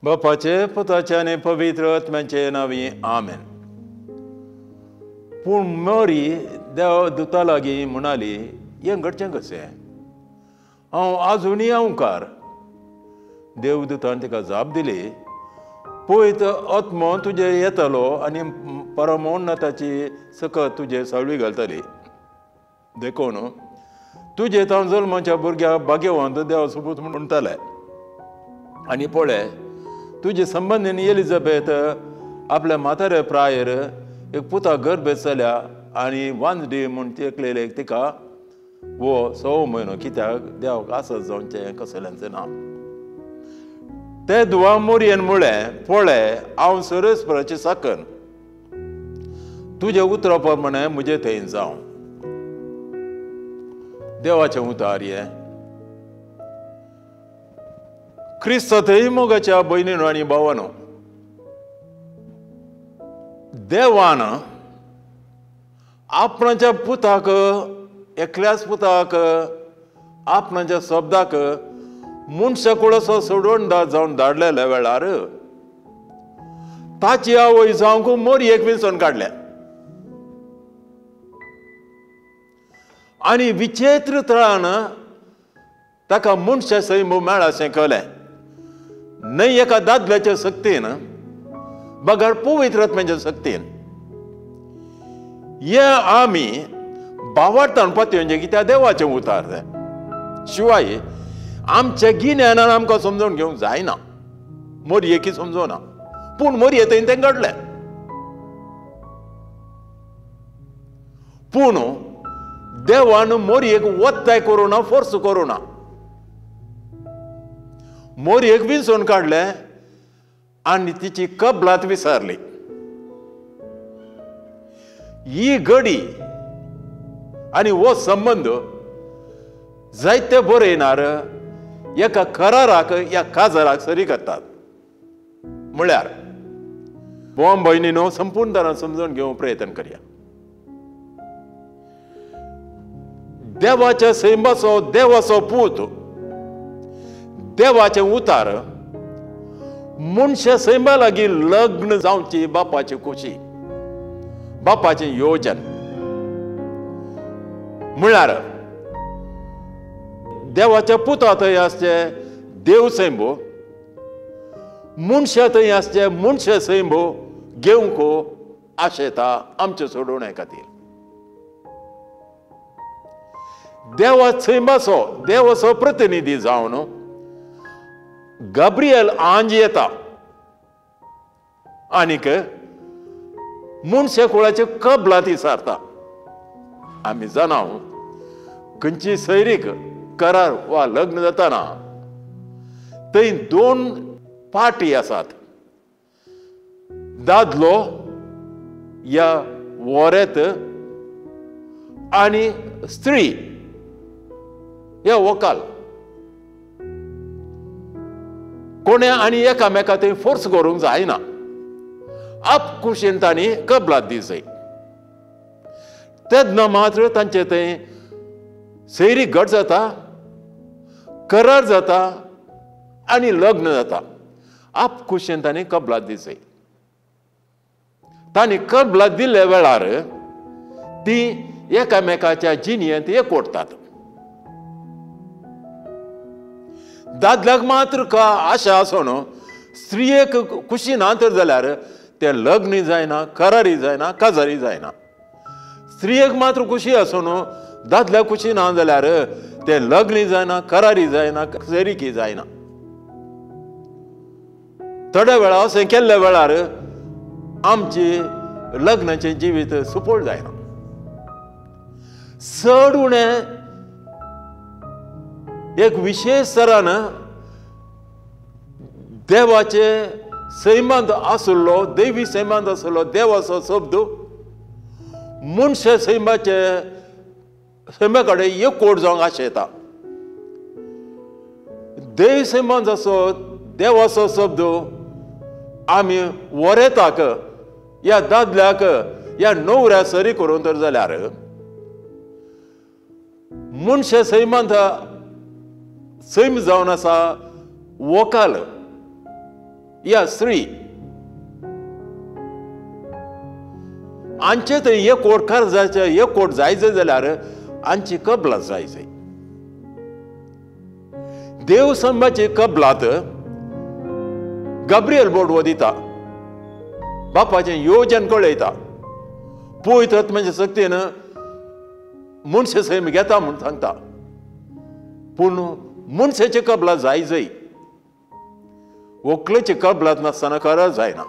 बापाचे पुताचे आनी पवित्र आत्म्याचे नांवी आमेन. पूण मोरी देव दुता लागीं म्हणाली, हें घडचें कशें? हांव आजुनूय अंवकार. देवदूतान तिका जाप दिली, पळय आत्मो तुजे येतलो आनी परमोन्नताची सकत तुजे सावळी घालतली. देखून तुजे तावन जल्माच्या भुरग्याक भाग्यवंत देवा सोबूत म्हणटाले. आनी पळय तुजे संबंदीन एलिझाबेथ आपल्या म्हातारे प्रायर एक पुता गर्भेत जाल्या आनी वांजडी म्हूण तेकलेले तिका वो 6 म्हयनो, कित्याक देवाक आसत जावचें कसलेंच ना. ते दुवा मोरयेन म्हळें, पळय हांव सरस्पराची साकन, तुज्या उतरा प्रमाणें म्हजे थंय जावं. देवाचें उतार हें. क्रिस्त थंय मोगाच्या भयणीनो आनी भावानो, देवान आपणाच्या पुताक, एकल्याच पुताक, आपणाच्या शब्दाक मनशा कुळसो सोडून जावन धाडलेल्या वेळार ताची आवय जावंक मोरयेक विंचून काडल्या आनी विचित्र तरान ताका मनशा सैम मेळाशें कळ्ळें. न्हय एका दादल्याच्या शक्तीन, बगर पवित्र आत्म्याच्या शक्तीन. हे आमी भावार्थान पातयेवचें कित्याक देवाचें उतार तें. शिवाय आमच्या गिन्यानान आमकां समजून घेवंक जायना, मोरयेकी समजना, पूण मोरये थंय तें घडलें. पूण देवान मोरयेक वत्ताय करूं ना, फोर्स करूं ना. मोरयेक विंचून काडलें आनी तिची कबलात विसरली. ही घडी आनी हो संबंद जायते बरयणार एका कराराक या काजाराक सरी करतात. म्हळ्यार बोम भयणीनो संपूर्ण तरान समजून घेवंक प्रयत्न करया. देवाच्या सैमाचो देवाचो पूत, देवाचें उतार मनशा सैमा लागीं लग्न जावची बापाची खोशी, बापाचें योजन. म्हळ्यार देवाच्या पुता थंय आसचें देव सैंबो, मनशा थंय आसचें मनशा सैंबो घेवंक आशेता आमचे सोडोवणे खातीर. देवा सैमाचो देवाचो प्रतिनिधी जावन गाब्रियल आंज येता आनीक मनशा कुळाचे कबलात विसारता. आमी जाणा खंयची सैरीक करार वा लग्न जाताना थंय 2 पार्टी आसात. दादलो या वोरेत आनी स्त्री या वकाल. कोणे आनी एकामेका थंय फोर्स करूंक जायना, आप खुशेन तांणी कबलात दी जाय. तेन्ना मात्र तांचे थंय सैरी घट जाता, करार जाता आनी लग्न जाता. आप खुशेन तांणी कबलात दी जाय. तांणी कबलात दिल्ल्या वेळार ती एकामेकाच्या जिणेंत एकवटतात. दादल्याक मात्र का आशा आसून स्त्रियेक खुशी ना तर जाल्यार तें लग्न जायना, करारी जायना, काजारी जायना. स्त्रियेक मात्र खुशी आसून दादल्याक खुशी ना जाल्यार तें लग्न जायना, करारी जायना, सैरिकी जायना. थोड्या वेळा अशें केल्ल्या वेळार आमची लग्नाचें जिवीत सुपोळ जायना. चड उणें एक विशेश तरान देवाचे सैमांत आशिल्लो, देवी सैमांत आशिल्लो देवाचो शब्द मनशा सैमाचे सैमा कडेन एकवट जावंक आशेता. देव सैमांत आसो देवाचो शब्द आमी वरेताक या दादल्याक या न्हवऱ्या सरी करून तर जाल्यार मनशा सैमांत सैम जावन आसा वकाल या स्त्री आमचे थंय एक कोटकार जायचे, एक कोट जायचे जाल्यार आमची कबलात जायचे. देव संबाची कबलात गाब्रियल बोडवो दिता, बापाचें योजन कळयता, पवित्र आत्म्याच्या शक्तीन मनशा सैम घेता म्हूण सांगता. पूण मनशाची कबलात जायजय, व्हंकलेची कबलात नासतना खरो जायना.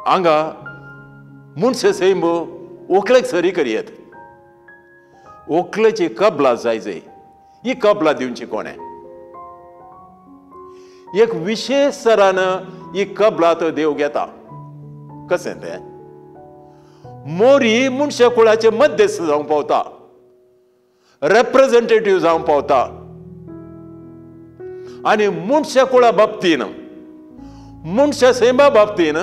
हांगा मनशा सैम व्हंकलेक सरी करयेत, व्हंकलेची कबलात जायजय. ही कबलात दिवची कोणें? एक विशेष तरान ही कबलात देव घेता. कशें तें? मोरी मनशा कुळाचे मध्यस्थ जावंक पावता, रेप्रेझेंटेटीव जावंक पावता आनी मनशा कुळा बाबतीन, मनशा सैमा बाबतीन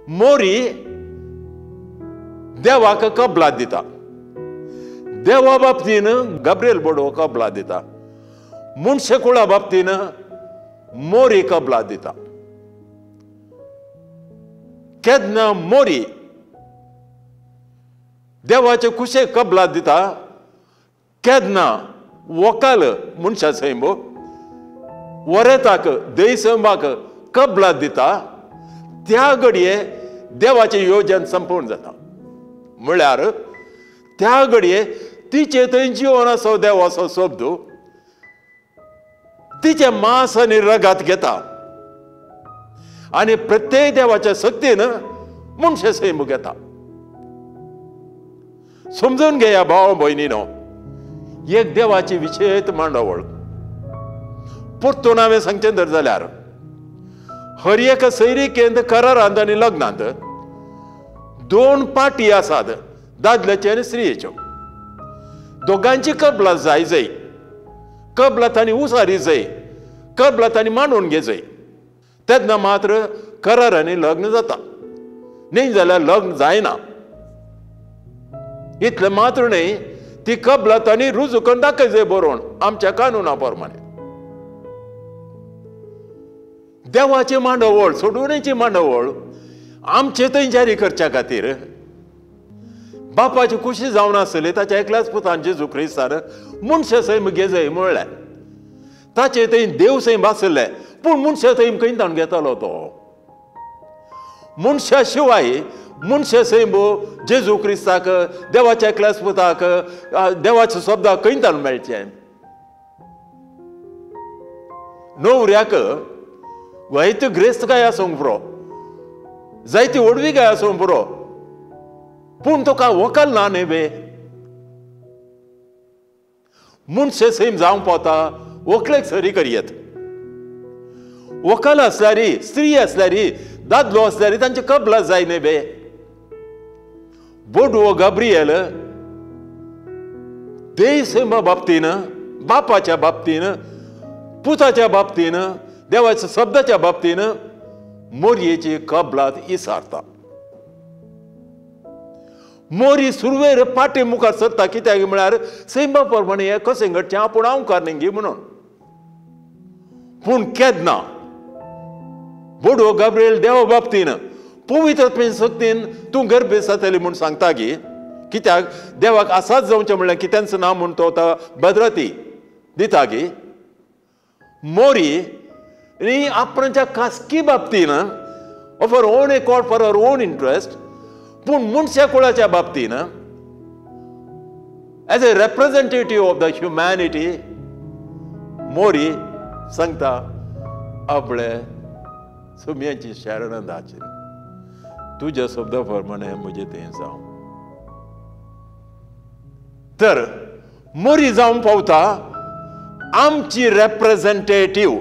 मोरी देवाक कबलात दिता. देवा बाबतीन गाब्रियल बोडवो कबलात दिता, मनशा कुळा बाबतीन मोरी कबलात दिता. केन्ना मोरी देवाचे कुशे कबलात दिता, केन्ना वकाल मनशा सैम वरेताक देसंबाक कबलात दिता, त्या घडये देवाचें योजन संपूर्ण जाता. म्हळ्यार त्या घडये तिचे थंय जिवन आसो देवाचो शब्द तिचें मांस आनी रगात घेता आनी प्रत्येक देवाच्या शक्तीन मनशा सैम घेता. समजून घेया भाव भयणीनो, एक देवाची विशेष मांडावळ. परतून हांवें सांगचें जर जाल्यार हर एका सैरिकेंत करारांत आनी लग्नांत दोन पार्टी आसात, दादल्याच्यो आनी स्त्रियेच्यो. दोगांची कबलात जाय जाय, कबलात आनी उसारी जाय, कबलात आनी मांडून घेजय, तेन्ना मात्र करार आनी लग्न जाता, न्ही जाल्यार लग्न जायना. इतलें मात्र न्ही, ती कबलात आनी रुजू करून दाखय जाय बरोवन आमच्या कानुना प्रमाणे. देवाची मांडावळ, सोडवणेची मांडावळ आमचे थंय जारी करच्या खातीर बापाची खुशी जावन आसली ताच्या एकल्याच पुतान जेजू क्रिस्तान मनशा सैम घेजय म्हणलें. ताचे थंय देव सैम आसलें, पूण मनशा सैम खंय ताण घेतालो तो? मनशा शिवाय मनशा सैम जेजू क्रिस्ताक, देवाच्या एकल्याच पुताक, देवाच्या शब्दाक खंय ताण मेळचें? न्हवऱ्याक जायती ग्रेस्तकाय आसूंक पुरो, जायती व्हडविकाय आसूंक पुरो, पूण तुका व्हंकल ना न्ही बे. मनशा सैम जावंक पावता व्हंकलेक सरी करयेत. व्हंकल आसल्यार, स्त्री आसल्यार, दादलो आसल्यार तांचे कबलात जाय न्ही बे. बोडवो गाब्रियल देश सैमा बाबतीन, बापाच्या बाबतीन, पुताच्या बाबतीन, देवाच्या शब्दाच्या बाबतीन मोरयेची कबलात इसारता. मोरी सुरवेर पाटे मुखार सरता, कित्याक म्हळ्यार सैमा प्रमाणे हें कशें घडचें आपूण हांवकार न्ही म्हणून. पूण केन्ना बोडवो गाब्रियल देवा बाबतीन पवित्र आत्म्याच्या शक्तीन तूं गर्भेस्त जातली म्हूण सांगता की, कित्याक देवाक आसाच जावचें म्हणल्यार कित्यांच ना म्हूण तो आतां भद्रती दिता की मोरी आनी आपणाच्या खासगी बाबतीन of her own accord for her own interest, पूण मनशा कुळाच्या बाबतीन as a representative of the humanity मोरी सांगता आपले सुम्याची शरण दाची तुज्या शब्दा प्रमाणे म्हजें तें जावं. तर मोरी जावंक पावता आमची रेप्रेझेंटेटीव,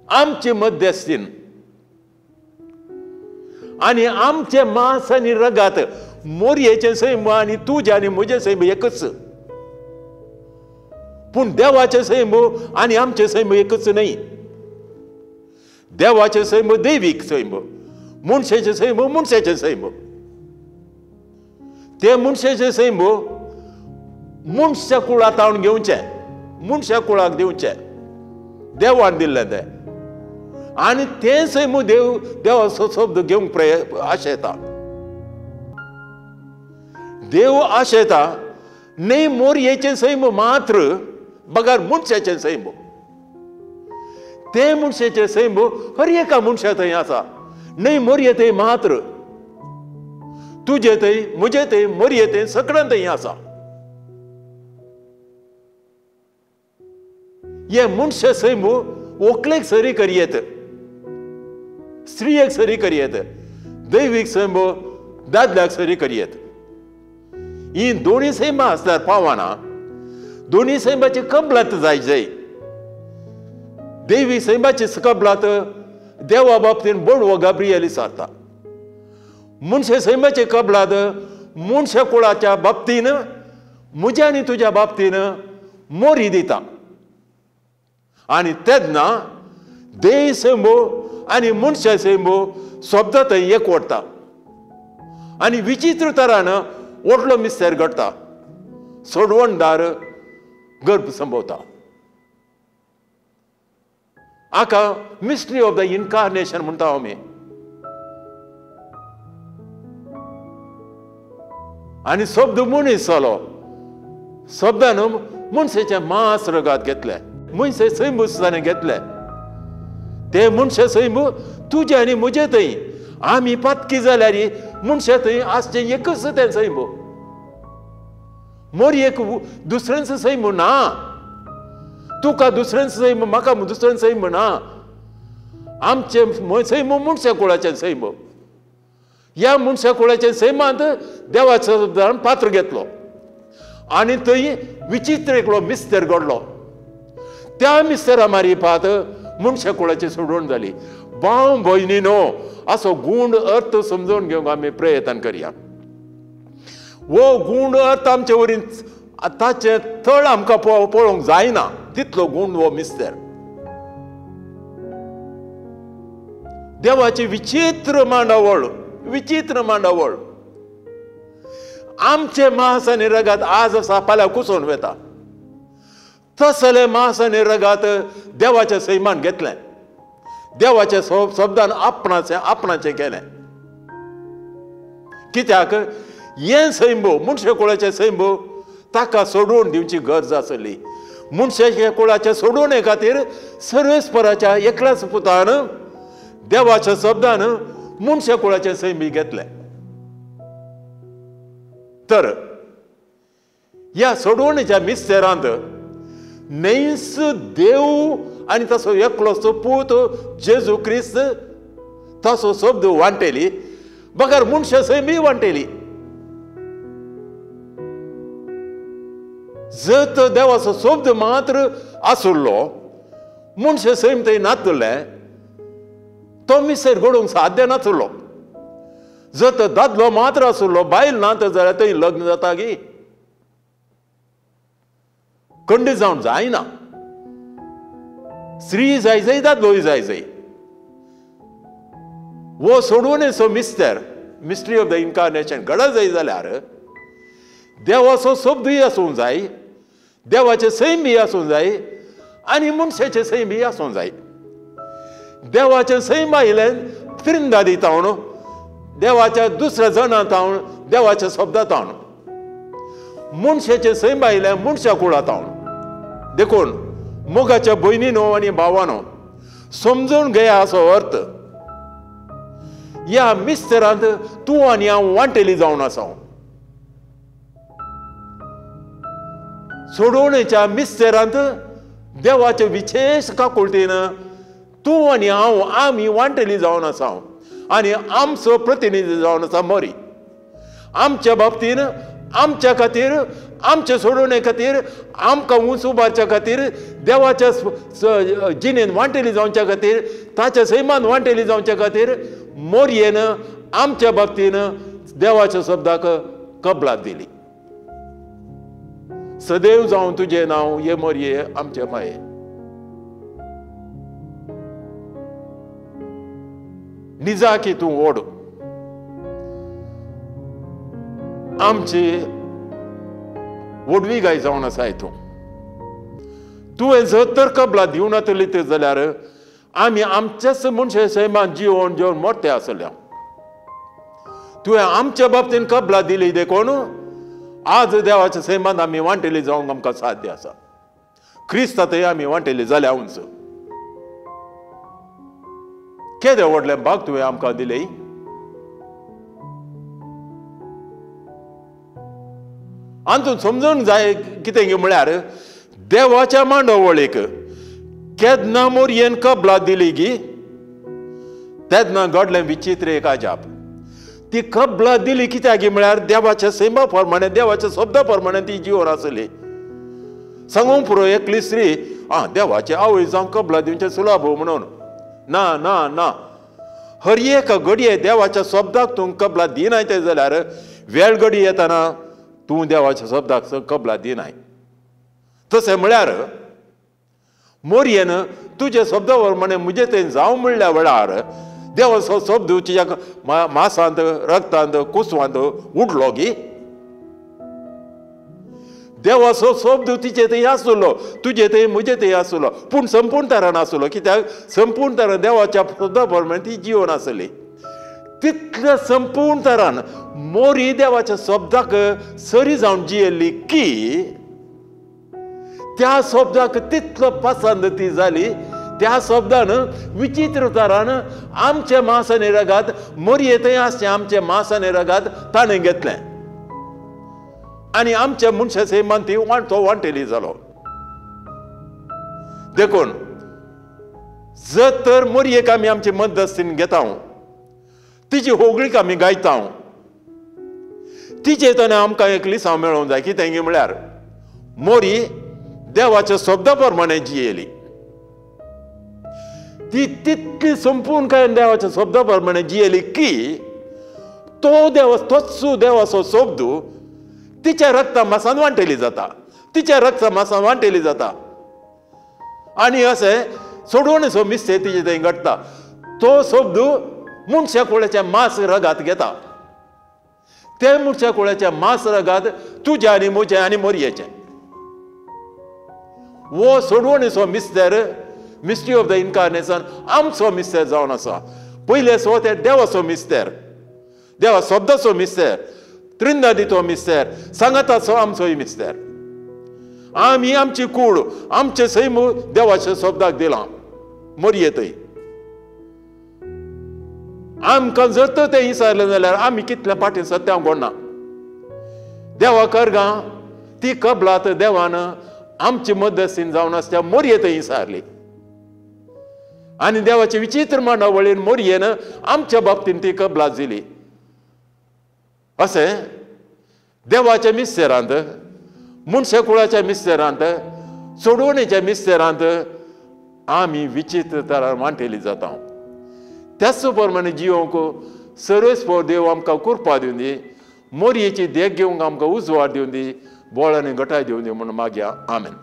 आमची मध्यस्थीन आनी आमचे मांस आनी रगात मोरयेचें सैम आनी तुजें आनी म्हजें सैम एकच, पूण देवाचें सैम आनी आमचें सैम एकच न्हय. देवाचें सैम दैवीक सैम, मनशाचें सैम मनशाचें सैम. ते मनशाचें सैम मनशा कुळाक ताणून घेवचें, मनशा कुळाक दिवचें. देवान दिल्लें तें, आनी तें सैम देव देवाचो शब्द घेवंक आशेता. देव आशेता न्हय मोरयेचें सैम मात्र बगर मनशाचें सैम. तें मनशाचें सैम हर एका मनशा थंय आसा, न्हय मोरये थंय मात्र, तुजे थंय म्हजे थंय मोरये थंय सगळ्यां थंय आसा. हे मनशा सैम व्हंकलेक सरी करयेत, स्त्रियेक सरी करयेत, दैवीक सैम दादल्याक सरी करयेत. ही दोनी सैमां आसल्यार पावना, दोनी सैमाची कबलात जाय जाय. देवी सैमाची कबलात देवा बाबतीन बोणवो गाब्रियल विचारता. मनशा सैमाची कबलात मनशा कुळाच्या बाबतीन म्हज्या आनी तुज्या बाबतीन मोरी दिता. आनी तेन्ना देव सैम आनी मनशा सैम शब्द थंय एकवटता आनी विचित्र तरान व्हडलो मिस्तेर घडटा, सोडवणदार गर्भ संभवता. हाका मिस्ट्री ऑफ the incarnation म्हणटा आमी. आनी शब्द मनीस जालो, शब्दान मनशाचें मांस रगात घेतलें, मनशे सैम ताणें घेतलें. ते मनशा सैम तुजे आनी म्हजे थंय आमी पातकी जाल्यार मनशा थंय आसचें एकच तें सैम, मोरयेक दुसऱ्यांचो सैम ना, तुका दुसऱ्यांचो सैम म्हाका दुसऱ्यांचो सैम ना. आमचें सैम मनशा कुळाचें सैम. ह्या मनशा कुळाच्या सैमांत देवाच्या शब्दान पात्र घेतलो आनी थंय विचित्र एकलो मिस्तेर घडलो. त्या मिस्तेरा मारिफात मनशा कुळाची सोडवण जाली. भाव भयणीनो, असो गूण अर्थ समजून घेवंक आमी प्रयत्न करया. हो गूण अर्थ आमचे वरी ताचें थळ आमकां पळोवंक जायना तितलो गूण हो मिस्तेर. देवाची विचित्र मांडावळ, विचित्र मांडावळ. आमचे मांस आनी रगात आज आसा फाल्यां कुसोवन वता, तसलें मांस आनी रगात देवाच्या सैमान घेतलें, देवाच्या शब्दान आपणाचें आपणाचें केलें. कित्याक हें सैम मनशा कुळाचें सैम ताका सोडोवन दिवची गरज आसली. मनशाच्या कुळाच्या सोडोवणे खातीर सर्वेस्पराच्या एकल्याच पुतान देवाच्या शब्दान मनशा कुळाचें सैम घेतलें. तर ह्या सोडवणेच्या मिस्तेरांत न्हयच देव आनी ताचो एकलोचो पूत जेजू क्रिस्त ताचो शब्द वांटेली, बगर मनशा सैमूय वांटेली. जर तर देवाचो शब्द मात्र आसुल्लो मनशा सैम थंय नातुल्लें, तो मिस्तेर घडोवंक साध्य नासलो. जर तर दादलो मात्र आसुल्लो बायल ना तर जाल्यार थंय लग्न जाता गी, खंडीत जावन जायना. स्त्री जाय जाय दादलोय जाय जाय. हो सोडवणेचो मिस्तेर, मिस्ट्री ऑफ the incarnation घडत जाय जाल्यार देवाचो शब्दूय आसूंक जाय, देवाचें सैमूय आसूंक जाय आनी मनशाचें सैमूय आसूंक जाय. देवाचें सैम आयलें त्रिंदादी तावन, देवाच्या दुसऱ्या जणां तावन, देवाच्या शब्दा तावन. मनशाचें सैम आयलें मनशा कुळा तावन. देखून मोगाच्या भयणीनो आनी भावानो समजून घेया असो अर्थ ह्या मिस्तेरांत तूं आनी हांव वांटेली जावन आसा. सोडोवणेच्या मिस्तेरांत देवाचे विशेश काकुळटीन तूं आनी हांव आमी वांटेली जावन आसा आनी आमचो प्रतिनिधी जावन आसा मोरी. आमच्या बाबतीन, आमच्या खातीर, आमचे सोडोवणे खातीर, आमकां उंच उबारच्या खातीर, देवाच्या जिणेन वांटेली जावच्या खातीर, ताच्या सैमान वांटेली जावच्या खातीर मोरयेन आमच्या बाबतीन देवाच्या शब्दाक कबलात दिली. सदैव जावं तुजें नांव ये मोरये आमचे माये. निजाकी तूं ओड आमची व्हडवी गाय जावन आसाय तूं. तुवें जर तर कबलात दिवं नातली तर जाल्यार आमी आमच्याच मनशा सैमान जिवन जेवन मोडटे आसल्या. तुवें आमच्या बाबतीन कबलात दिली देखून आज देवाच्या सैमान आमी वांटेली जावंक आमकां साध्य आसा. क्रिस्तांतय आमी वांटेली जाल्या उंच. केदें व्हडलें भाग तुवें आमकां दिलें. आनी समजूंक जाय कितें म्हळ्यार देवाच्या मांडवळीक केन्ना मोरयेन कबलात दिली गी तेन्ना घडलें विचित्र एक अजाप. ती कबलात दिली कित्याक म्हळ्यार देवाच्या सैमा प्रमाणे देवाच्या शब्दा प्रमाणे ती जिवन आसली. सांगूंक पुरो एकली स्त्री आं देवाचे आवय जावं कबलात दिवचें सुलभ म्हणून. ना ना ना, हर एक घडये देवाच्या शब्दाक तूं कबलात दिनाय ते जाल्यार वेळ घडी येताना तूं देवाच्या शब्दाक कबलात दिनाय. तशें म्हळ्यार मोरयेन तुजे शब्दा प्रमाणे म्हजे थंय जावं म्हणल्या वेळार देवाचो शब्द तुज्या मासांत रगतांत कुसवांत उडलो गी. देवाचो शब्द तिचे थंय आसलो, तुजे थंय म्हजे थंय आसलो, पूण संपूर्ण तरान आसलो. कित्याक संपूर्ण तरान देवाच्या शब्दा प्रमाणे ती जिवन आसली. तितल्या संपूर्ण तरान मोरी देवाच्या शब्दाक सरी जावन जियेल्ली की त्या शब्दाक तितलो पसंत ती जाली. त्या शब्दान विचित्र तरान आमचे मांस आनी रगात मोरये थंय आसचें आमचें मांस आनी रगात ताणें घेतलें आनी आमच्या मनशा सैमान ती तो वांटेली जालो. देखून जर तर मोरयेक आमी आमचे मध्यस्थीन घेता, तिची होगळीक आमी गायता, तिचे ताणें आमकां एक लिसांव मेळोवंक जाय. कितें म्हळ्यार मोरी देवाच्या शब्दा प्रमाणे जियेली. ती तितली संपूर्ण काय देवाच्या शब्दा प्रमाणे जियेली की तो देवा तोच देवाचो शब्द तिच्या रक्ता मासान वांटेली जाता, तिच्या रक्ता मासान वांटेली जाता. आनी अशें सोडवणेचो मिस्ते तिचे थंय घडटा. तो शब्द मनशा कुळाच्या मांस रगात घेता. ते मनशा कुळाच्या मांस रगात तुज्या आनी म्हजें आनी मोरयेचें. वो सोडवणेचो मिस्तेर, मिस्ट्री ऑफ the incarnation आमचो मिस्तेर जावन आसा. पयले सो ते देवाचो मिस्तेर, देवा शब्दाचो मिस्तेर, त्रिंदादीचो मिस्तेर, सांगाताचो आमचोय मिस्तेर. आमी आमची कूड आमचें सैम देवाच्या शब्दाक दिलां मोरये थंय. आमकां जर तर तें विचारलें जाल्यार आमी कितल्या फाटीं सत्यां कोणना. देवा करगां ती कबलात देवान आमची मध्यस्थीन जावन आसता मोरये थंय विचारली आनी देवाचे विचित्र मांडावळीन मोरयेन आमच्या बाबतीन ती कबलात दिली. अशें देवाच्या मिस्तेरांत, मनशा कुळाच्या मिस्तेरांत, सोडवणेच्या मिस्तेरांत आमी विचित्र तरान वांटेली जाता. त्याच प्रमाणे जिवंक सर्वेस्पर देव आमकां कृपा दिवन दी, मोरयेची देख घेवंक आमकां उजवाड दिवन दी, बोळ आनी गटाय दिवन दी म्हूण मागया. आमेन.